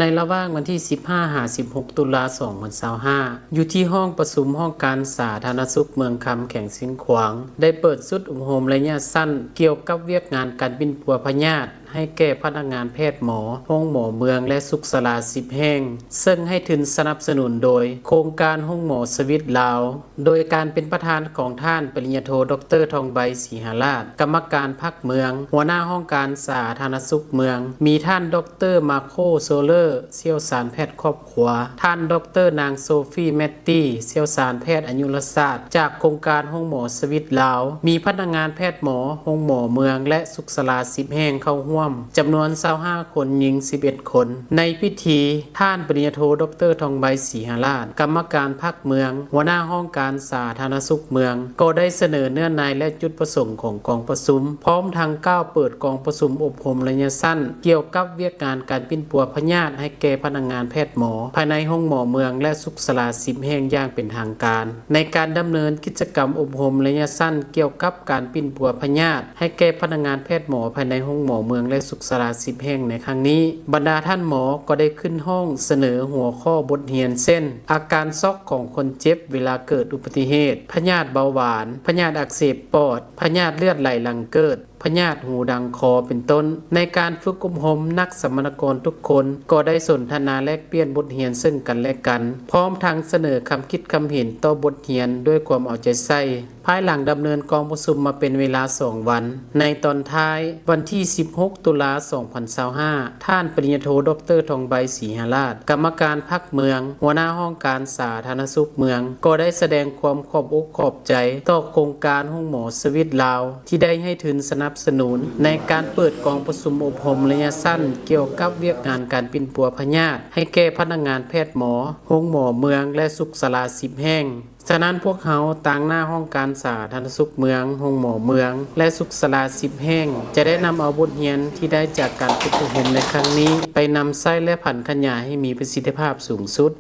ໃນລະຫວ່າງວັນທີສິບຫ້າ ຫາ ສິບຫົກ ຕຸລາ ສອງພັນຊາວຫ້າ ຢູ່ທີ່ຫ້ອງປະຊຸມຫ້ອງການສາທາລະນະສຸກເມືອງຄຳ ແຂວງຊຽງຂວາງ ໄດ້ເປີດຊຸດອົບຮົມໄລຍະສັ້ນກ່ຽວກັບວຽກງານການປິ່ນປົວພະຍາດໃຫ້ແກ່ພະນັກງານແພດໝໍໂຮງໝໍເມືອງ ແລະ ສຸກສາລາ ສິບແຫ່ງ ເຊິ່ງໃຫ້ທຶນສະໜັບສະໜູນໂດຍໂຄງການໂຮງໝໍສະວິດລາວ ໂດຍການເປັນປະທານຂອງທ່ານປະລິນຍາໂທ ດອກເຕີ ທອງໃບ ສີຫະລາດ ກຳມະການພັກເມືອງ, ຫົວໜ້າຫ້ອງການສາທາລະນະສຸກເມືອງ, ມີທ່ານ ດອກເຕີ ມາໂຄ ໂຊເລີ ຊ່ຽວຊານແພດຄອບຄົວ, ທ່ານ ດອກເຕີ ນາງ ໂຊຟີ ແມັດຕີ ຊ່ຽວຊານແພດອາຍຸລະສາດ ຈາກໂຄງການໂຮງໝໍສະວິດລາວ, ມີພະນັກງານແພດໝໍໂຮງໝໍເມືອງ ແລະ ສຸກສາລາ ສິບແຫ່ງເຂົ້າຮ່ວມ ຈຳນວນ ຊາວຫ້າ ຄົນ, ຍິງ ສິບເອັດ ຄົນ. ໃນພິທີ, ທ່ານປະລິນຍາໂທ ດອກເຕີ ທອງໃບ ສີຫະລາດ ກຳມະການພັກເມືອງ, ຫົວໜ້າຫ້ອງການສາທາລະນະສຸກເມືອງ ກໍໄດ້ສະເໜີເນື້ອໃນ ແລະ ຈຸດປະສົງຂອງກອງປະຊຸມ, ພ້ອມທັງກ່າວເປີດກອງປະຊຸມອົບຮົມໄລຍະສັ້ນ ກ່ຽວກັບວຽກງານການປິ່ນປົວພະຍາດໃຫ້ແກ່ພະນັກງານແພດໝໍ ພາຍໃນໂຮງໝໍເມືອງ ແລະ ສຸກສາລາ ສິບແຫ່ງຢ່າງເປັນທາງການ. ໃນການດຳເນີນກິດຈະກຳອົບຮົມໄລຍະສັ້ນກ່ຽວກັບການປິ່ນປົວພະຍາດໃຫ້ແກ່ພະນັກງານແພດໝໍພາຍໃນໂຮງໝໍເມືອງ ແລະ ສຸກສາລາ ສິບແຫ່ງໃນຄັ້ງນີ້, ບັນດາທ່ານໝໍກໍໄດ້ຂຶ້ນຮ້ອງສະເໜີຫົວຂໍ້ບົດຮຽນ ເຊັ່ນ ອາການຊັອກຂອງຄົນເຈັບເວລາເກີດອຸບັດຕິເຫດ, ພະຍາດເບົາຫວານ, ພະຍາດອັກເສບປອດ, ພະຍາດເລືອດໄຫຼຫຼັງເກີດ, ພະຍາດຫູດັງຄໍ ເປັນຕົ້ນ. ໃນການຝຶກອົບຮົມ, ນັກສຳມະນາກອນທຸກຄົນກໍໄດ້ສົນທະນາແລກປ່ຽນບົດຮຽນເຊິ່ງກັນແລະກັນ, ພ້ອມທັງສະເໜີຄຳຄິດຄຳເຫັນຕໍ່ບົດຮຽນດ້ວຍຄວາມເອົາໃຈໃສ່. ພາຍຫຼັງດຳເນີນກອງປະຊຸມມາເປັນເວລາສອງວັນ, ໃນຕອນທ້າຍ, ວັນທີສິບຫົກ ຕຸລາ ສອງພັນຊາວຫ້າ ທ່ານປະລິນຍາໂທ ດອກເຕີ ທອງໃບ ສີຫະລາດ ກຳມະການພັກເມືອງ, ຫົວໜ້າຫ້ອງການສາທາລະນະສຸກເມືອງ ກໍໄດ້ສະແດງຄວາມຂອບອົກຂອບໃຈຕໍ່ໂຄງການໂຮງໝໍສະວິດລາວ ທີ່ໄດ້ໃຫ້ທຶນສະໜັບສະໜູນໃນການເປີດກອງປະຊຸມອົບຮົມໄລຍະສັ້ນກ່ຽວກັບວຽກງານການປິ່ນປົວພະຍາດໃຫ້ແກ່ພະນັກງານແພດໝໍໂຮງໝໍເມືອງ ແລະ ສຸກສາລາ ສິບແຫ່ງ. ສະນັ້ນ, ພວກເຮົາຕາງໜ້າຫ້ອງການສາທາລະນະສຸກເມືອງ, ໂຮງໝໍເມືອງ ແລະ ສຸກສາລາ ສິບແຫ່ງ ຈະໄດ້ນຳເອົາບົດຮຽນທີ່ໄດ້ຈາກການຝຶກອົບຮົມໃນຄັ້ງນີ້ ໄປນຳໃຊ້ ແລະ ຜັນຂະຫຍາຍໃຫ້ມີປະສິດທິພາບສູງສຸດ.